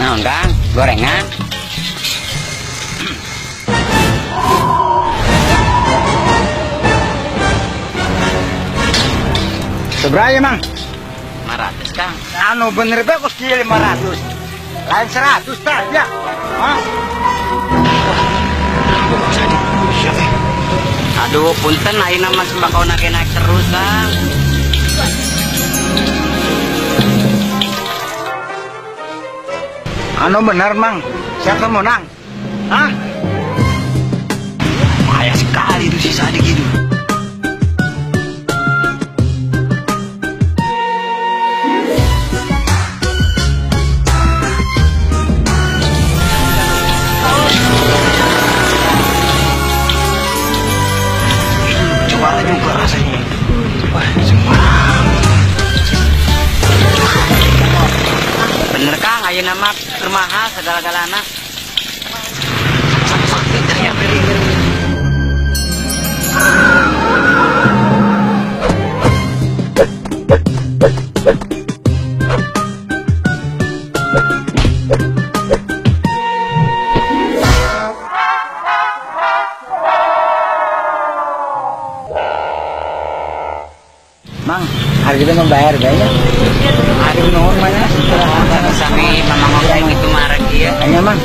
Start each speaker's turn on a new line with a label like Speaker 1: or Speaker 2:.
Speaker 1: Naon, Kang? Gorengan.
Speaker 2: Seberapa, Mang?
Speaker 1: 500, Kang.
Speaker 2: Anu bener bae kos 500. Lain 100 tah ya. Hah?
Speaker 1: Aduh, punten ayeuna mah sembako naik naik terus, Kang.
Speaker 2: Anu bener, Mang. Siapa menang? Hah?
Speaker 3: Payah sekali itu si Sadik itu. Coba juga rasanya. Wah, semua.
Speaker 1: Bener, Kang, ayeuna mah keur mahal segala-galana.
Speaker 3: Sakit ya.
Speaker 2: Mang, hari kita membayar kayaknya. Aduh, nuhun mana?
Speaker 1: Sami mamang oge gitu marah ieu.
Speaker 2: Hanya, Mang.